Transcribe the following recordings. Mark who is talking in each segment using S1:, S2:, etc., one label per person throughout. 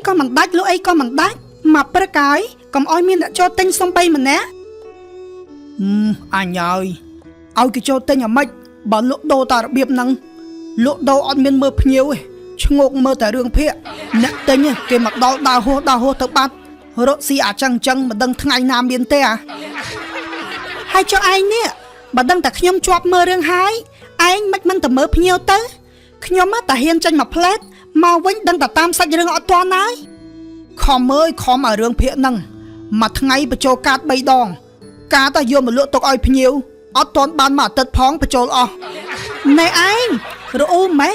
S1: ក៏មិនដាច់លក់អីក៏មិនដាច់មកព្រឹកហើយកុំអោយមានអ្នកចូលទិញសំបីម្នាក់ហឹមអញហើយឲ្យគេចូលទិញអាម៉េចបើលក់ដូរតែរបៀបហ្នឹងលក់ដូរអត់មានមើលភ្ញៀវទេឈ្ងោកមើលតែរឿងភាគអ្នកទិញគេមកដល់ដើរហួសដើរហួសទៅបាត់រកស៊ីអាចឹងចឹងមិនដឹងថ្ងៃណាមានទេអាហើយចុះឯងនេះបើដឹងតែខ្ញុំជាប់មើលរឿងហើយឯងមិនមិនទៅមើលភ្ញៀវទៅខ្ញុំតែហ៊ានចេញមកផ្លែតមកវិញដឹងតែតាមសាច់រឿងអត់ទាន់ហើយខំអើយខំឲ្យរឿងភាគហ្នឹងមួយថ្ងៃបញ្ចូលកាត3ដង កាតយកមកលក់ទុកឲ្យភ្ញៀវអត់ទាន់បានមួយអាទិត្យផងបញ្ចូលអស់ណែឯងរអ៊ូម៉េះ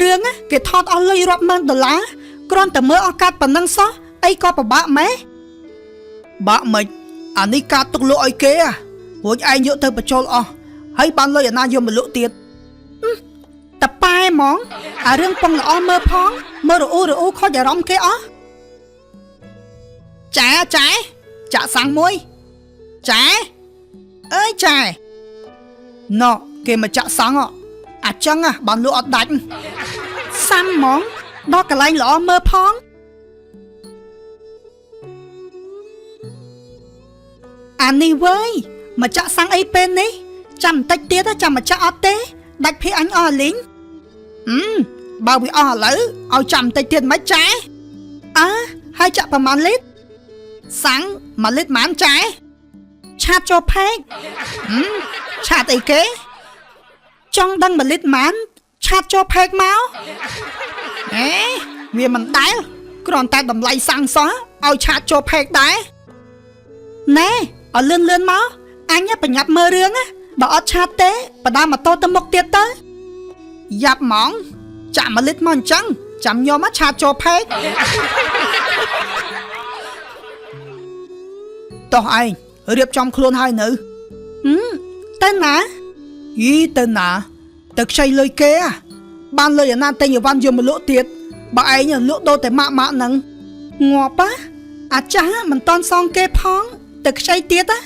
S1: រឿងគេថតអស់លុយរាប់ម៉ឺនដុល្លារគ្រាន់តែមើលអស់កាតប៉ុណ្ណឹងសោះអីក៏ពិបាកម៉េះបាក់ម៉េចអានេះកាតទុកលក់ឲ្យគេរួចឯងយកទៅបញ្ចូលអស់ហើយបានលុយអាណាយកមកលក់ទៀតតប៉ែហ្មងអារឿងពងល្អមើលផងមើលរអ៊ូរអ៊ូខូចអារម្មណ៍គេអស់ចែចែចាក់សាំងមួយចែអើយចែណ៎គេមកចាក់សាំងអាចឹងបានលក់អត់ដាច់សាំហ្មងដល់កន្លែងល្អមើលផងអានេះវើយមកចាក់សាំងអីពេលនេះចាំបន្តិចទៀតចាំមកចាក់អត់ទេដាច់ភីអញអស់លីងបើវាអស់ឥឡូវឲ្យចាំបន្តិចទៀតមិនចែអើហើយចាក់ប្រហែលលីត្រសាំង1លីត្រប៉ុន្មានចែឆាតចូលផេកឆាតអីគេចង់ដឹង1លីត្រប៉ុន្មានឆាតចូលផេកមកអេវាមិនដែលគ្រាន់តែតម្លៃសាំងសោះឲ្យឆាតចូលផេកដែរណែឲ្យលឿនលឿនមកអញបញ្ញាប់មើលរឿងណាបើអត់ឆាតទេបដាម៉ូតូទៅមុខទៀតទៅយ៉ាប់ហ្មងចាក់1លីត្រមកអញ្ចឹងចាំយកមកឆាតចូលផេកតោះឯងរៀបចំខ្លួនហើយនៅទៅណាយីទៅណាទៅខ្ចីលុយគេបានលុយអាណាទិញអីវ៉ាន់យកមកលក់ទៀតបើឯងលក់ដូរតែម៉ាក់ម៉ាក់ហ្នឹងងាប់អាចាស់មិនតន់សងគេផងទៅខ្ចីទៀតណា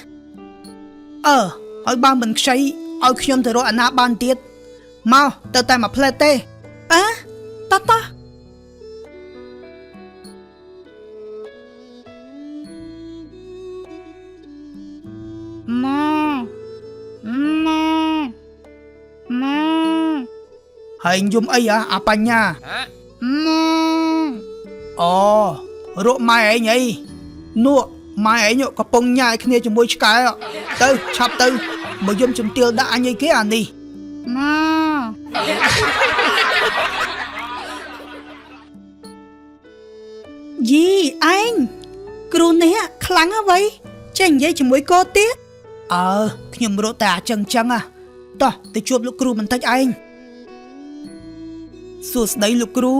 S1: អឺឲ្យបើមិនខ្ចីឲ្យខ្ញុំទៅរកអាណាបានទៀតមកទៅតែមួយផ្លែទេអើតោះតោះ
S2: ម៉ាម៉ាម៉ា
S1: ហើយយំអីអាបញ្ញា
S2: ម៉ា
S1: អូរកម៉ែឯងអីនោះម៉ែឯងកំពុងញ៉ាយគ្នាជាមួយឆ្កែទៅឆាប់ទៅមកយំជំទាលដាក់អញអីគេអានេះ
S2: ម៉ា
S1: យីឯងគ្រូនេះខ្លាំងអ្វីចេះនិយាយជាមួយកូទៀតអើខ្ញុំរកតែអាចឹងចឹងតោះទៅជួបលោកគ្រូបន្តិចឯងសួស្តីលោកគ្រូ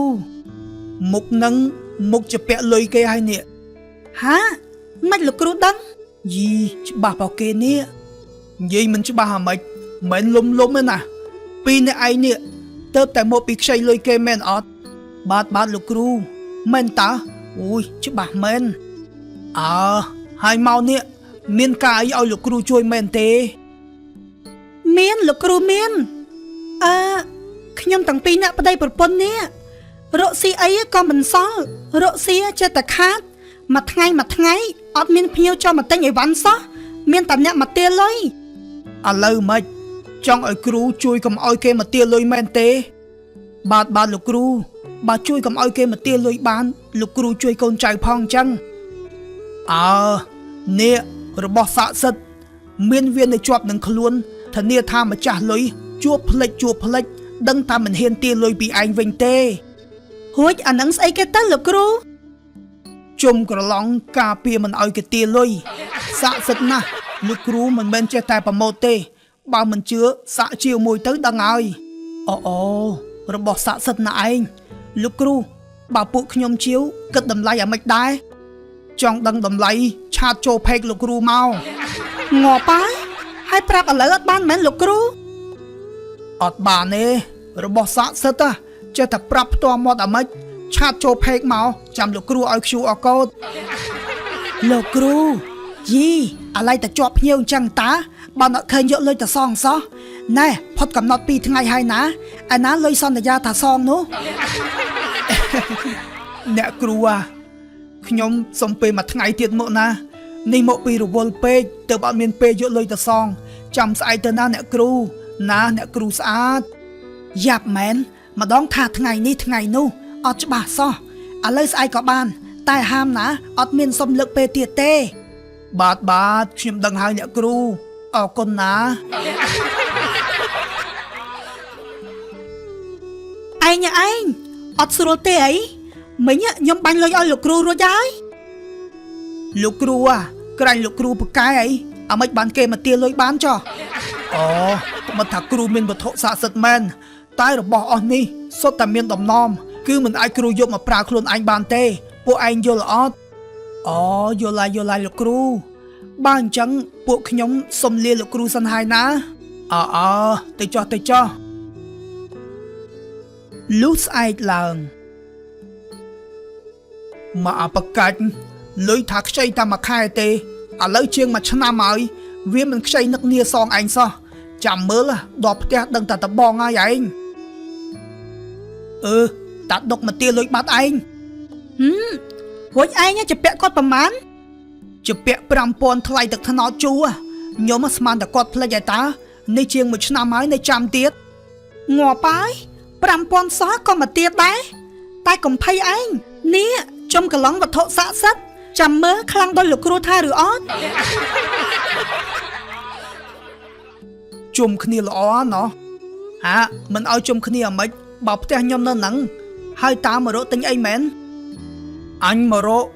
S1: មុខនឹងមុខជាពាក់លុយគេហើយនេះហាមិនលោកគ្រូដឹងយីច្បាស់បើគេនេះនិយាយមិនច្បាស់អាម៉េចមិនលុំលុំទេណាពីរអ្នកឯងនេះទៅតែមកពីខ្ចីលុយគេមែនអត់បាទបាទលោកគ្រូមែនតើអូយច្បាស់មែនអើហើយមកនេះមានការអីឲ្យលោកគ្រូជួយមែនទេមានលោកគ្រូមានអឺខ្ញុំទាំងពីរអ្នកប្តីប្រពន្ធនេះរកស៊ីអីក៏មិនសល់រកស៊ីចេះតែខាតមួយថ្ងៃមួយថ្ងៃអត់មានភ្ញៀវចូលមកទិញអីវ៉ាន់សោះមានតែអ្នកមកទាលុយឥឡូវម៉េចចង់ឲ្យគ្រូជួយកុំឲ្យគេមកទាលុយមែនទេបាទបាទលោកគ្រូបើជួយកុំឲ្យគេមកទាលុយបានលោកគ្រូជួយកូនចៅផងអញ្ចឹងអើនេះរបស់ស័ក្តិសិទ្ធិមានវានៅជាប់នឹងខ្លួនធានាថាម្ចាស់លុយជួបផ្លិចជួបផ្លិចដឹងថាមិនហ៊ានទាលុយពីឯងវិញទេរួចអានឹងស្អីគេទៅលោកគ្រូជុំក្រឡងការពារមិនឲ្យគេទាលុយស័ក្តិសិទ្ធិណាស់លោកគ្រូមិនមែនចេះតែប្រម៉ូទទេបើមិនជឿសាក់ជាមួយទៅដឹងហើយអូអូរបស់ស័ក្តិសិទ្ធិណាស់ឯងលោកគ្រូបើពួកខ្ញុំជាវគិតតម្លៃអាម៉េចដែរចង់ដឹងតម្លៃឆាតចូលផេកលោកគ្រូមកងាប់ហើយហើយប្រាប់ឥឡូវអត់បានមែនលោកគ្រូអត់បានទេរបស់ស័ក្តិសិទ្ធិចេះតែប្រាប់ផ្ទាល់មាត់អាម៉េចឆាតចូលផេកមកចាំលោកគ្រូឲ្យ QR code លោកគ្រូយីអាឡ័យតែជាប់ភ្ញៀវអញ្ចឹងតើបើអត់ឃើញយកលុយទៅសងសោះណែផុតកំណត់2ថ្ងៃហើយណាឯណាលុយសន្យាថាសងនោះ អ្នកគ្រូអាខ្ញុំសុំពេលមួយថ្ងៃទៀតមកណានេះមកពីរវល់ពេកទើបអត់មានពេលយកលុយទៅសងចាំស្អែកទៅណាអ្នកគ្រូណាអ្នកគ្រូស្អាតយ៉ាប់មែនម្ដងថាថ្ងៃនេះថ្ងៃនោះអត់ច្បាស់សោះឥឡូវស្អែកក៏បាន តែហាមណាអត់មានសុំលើកពេលទៀតទេ បាទបាទខ្ញុំដឹងហើយអ្នកគ្រូអរគុណណាឯងឯងអត់ស្រួលទេអីមិញខ្ញុំបាញ់លុយឲ្យលោកគ្រូរួចហើយលោកគ្រូអាក្រែងលោកគ្រូពូកែអីអាម៉េចបានគេមកទាលុយបានចោះអូមិនថាគ្រូមានវត្ថុស័ក្តិសិទ្ធិមែនតែរបស់អស់នេះសុទ្ធតែមានដំណំគឺមិនអាចគ្រូយកមកប្រើខ្លួនឯងបានទេពួកឯងយល់អត់អូយល់ហើយយល់ហើយលោកគ្រូបើអញ្ចឹងពួកខ្ញុំសុំលាលោកគ្រូសិនហើយណាអើអើទៅចោះទៅចោះលុះស្អែកឡើងមកអបកាច់លុយថាខ្ចីតែមួយខែទេឥឡូវជាងមួយឆ្នាំហើយវាមិនខ្ចីនឹកនាសងឯងសោះចាំមើលដល់ផ្ទះដឹងតែតបងហើយឯងអឺតាដុកមកទាលុយបាត់ឯងហឹមរួចឯងជពាក់គាត់ប្រមាណជពាក់5000ថ្លៃទឹកថ្នោតជូរខ្ញុំស្មានតែគាត់ភ្លេចឯតានេះជាងមួយឆ្នាំហើយនៅចាំទៀតងាប់ហើយ5000សោះក៏មកទៀតដែរតែកំភៃឯងនេះចំកន្លងវត្ថុស័ក្តិសិទ្ធិចាំមើលខ្លាំងដោយលោកគ្រូថាឬអត់ជុំគ្នាល្អណោះហាមិនឲ្យជុំគ្នាអាម៉េចបើផ្ទះខ្ញុំនៅហ្នឹងហើយតាមមករកទិញអីមែនអញមករក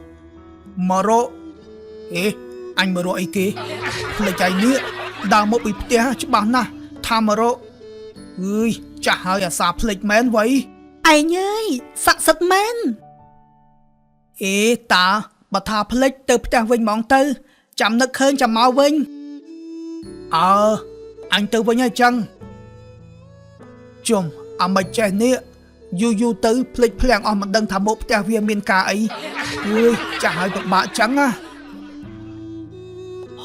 S1: មករកអេអញមករកអីគេភ្លេចឯនេះដើរមកពីផ្ទះច្បាស់ណាស់ថាមករកអើយចាស់ហើយអាសាភ្លេចមែនវៃឯងអើយស័ក្តិសិទ្ធិមែនអេតាបើថាភ្លេចទៅផ្ទះវិញហ្មងទៅចាំនឹកឃើញចាំមកវិញអើអញទៅវិញហើយចឹងជុំអាមិនចេះនេះយូរយូរទៅភ្លេចភ្លាំងអស់មិនដឹងថាមកផ្ទះវាមានការអីអើយចាស់ហើយពិបាកចឹងណា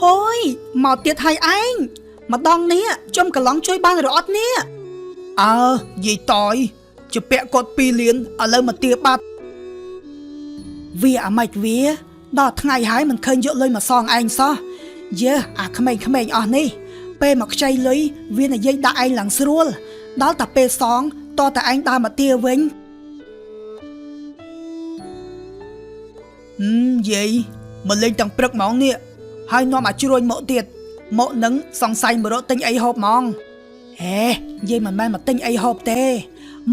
S1: ហូយមកទៀតហើយឯងម្ដងនេះជុំកន្លងជួយបានឬអត់នេះអើយាយតយជពាក់គាត់2លានឥឡូវមកទាបាត់វាអាម៉េចវាដល់ថ្ងៃហើយមិនឃើញយកលុយមកសងឯងសោះយើអាក្មេងៗអស់នេះពេលមកខ្ចីលុយវានិយាយដាក់ឯងឡើងស្រួលដល់តែពេលសងតតែឯងដើរមកទាវិញយាយមកលេងទាំងព្រឹកហ្មងនេះហើយនាំអាជ្រួញមកទៀតមកនឹងសង្ស័យមករកទិញអីហូបហ្មងហេយាយមិនមែនមកទិញអីហូបទេ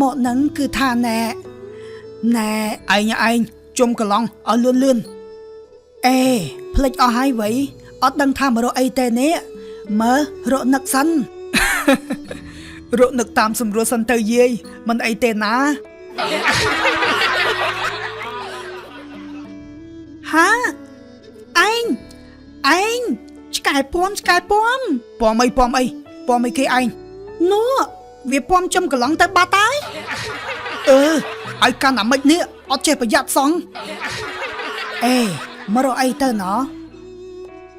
S1: មកនឹងគឺថាណែណែឯងឯងជុំកន្លងឲ្យលឿនលឿនអេភ្លេចអស់ហើយវៃអត់ដឹងថាមករកអីទេនេះមើលរកនឹកសិន រកនឹកតាមសម្រួលសិនទៅយាយមិនអីទេណាហាឯងឯងឆ្កែពំឆ្កែពំពំអីពំអីពំអីគេឯងនោះវាពំចំកន្លងទៅបាត់ហើយអឺឲ្យកាន់អាម៉េចនេះអត់ចេះប្រយ័ត្នសោះអេមករកអីទៅណោះ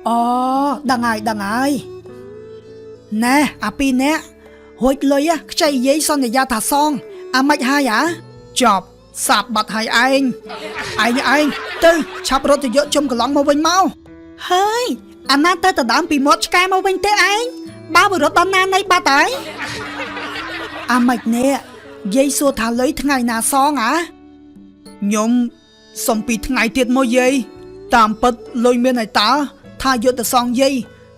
S1: អូដឹងហើយដឹងហើយណែអាពីរនាក់រួចលុយខ្ចីយាយសន្យាថាសងអាម៉េចហើយអាចប់សាបបាត់ហើយឯងឯងឯងទៅឆាប់រត់ទៅយកជុំកន្លងមកវិញមកហើយអាណាទៅដណ្ដើមពីមាត់ឆ្កែមកវិញទេឯងបើរត់ដល់ណានៃបាត់ហើយអាម៉េចនេះយាយសួរថាលុយថ្ងៃណាសងអាខ្ញុំសុំពីថ្ងៃទៀតមកយាយតាមពិតលុយមានហើយតើថាយកទៅសងយាយ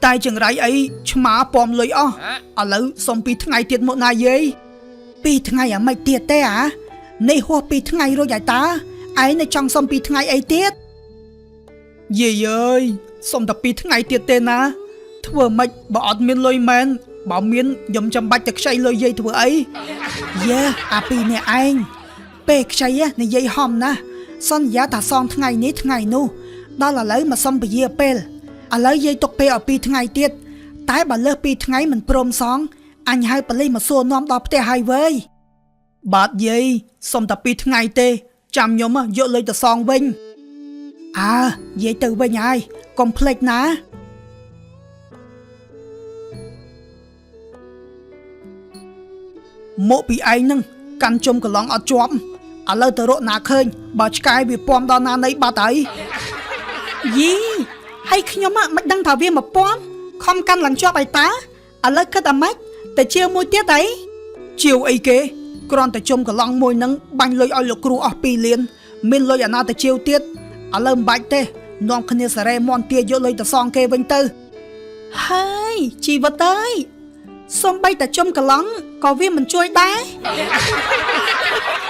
S1: តែចង្រៃអីឆ្មាពំលុយអស់ឥឡូវសុំពីថ្ងៃទៀតមកណាយាយពីថ្ងៃអាម៉េចទៀតទេអានេះហួសពីថ្ងៃរួចហើយតើឯងនៅចង់សុំពីថ្ងៃអីទៀតយាយអើយសុំតែពីថ្ងៃទៀតទេណាធ្វើម៉េចបើអត់មានលុយមែនបើមានខ្ញុំចាំបាច់ទៅខ្ចីលុយយាយធ្វើអីយាអាពីរអ្នកឯងពេលខ្ចីនិយាយហំណាស់សន្យាថាសងថ្ងៃនេះថ្ងៃនោះដល់ឥឡូវមកសុំពជាពេលឥឡូវយាយទុកពេលឲ្យ2ថ្ងៃទៀតតែបើលើស2ថ្ងៃមិនព្រមសងអញហៅប៉ូលីសមកសួរនាំដល់ផ្ទះហើយវើយបាទយាយសុំតែ2ថ្ងៃទេចាំខ្ញុំយកលុយទៅសងវិញអើយាយទៅវិញហើយកុំភ្លេចណាមកពីឯងនឹងកាន់ជុំកន្លងអត់ជាប់ ឥឡូវទៅរកណាឃើញបើឆ្កែវាពំដល់ណានៃបាត់ហើយយីហើយខ្ញុំមិនដឹងថាវាមកពំខំកាន់ឡើងជាប់អីតាឥឡូវគិតអាម៉េចតែជាមួយទៀតអីជាវអីគេគ្រាន់តែជុំកន្លងមួយនឹងបាញ់លុយឲ្យលោកគ្រូអស់2លានមានលុយអាណាទៅជាវទៀតឥឡូវមិនបាច់ទេនាំគ្នាសារ៉េមន់ទាយកលុយទៅសងគេវិញទៅហើយជីវិតអើយសំបីតែជុំកន្លងក៏វាមិនជួយដែរ។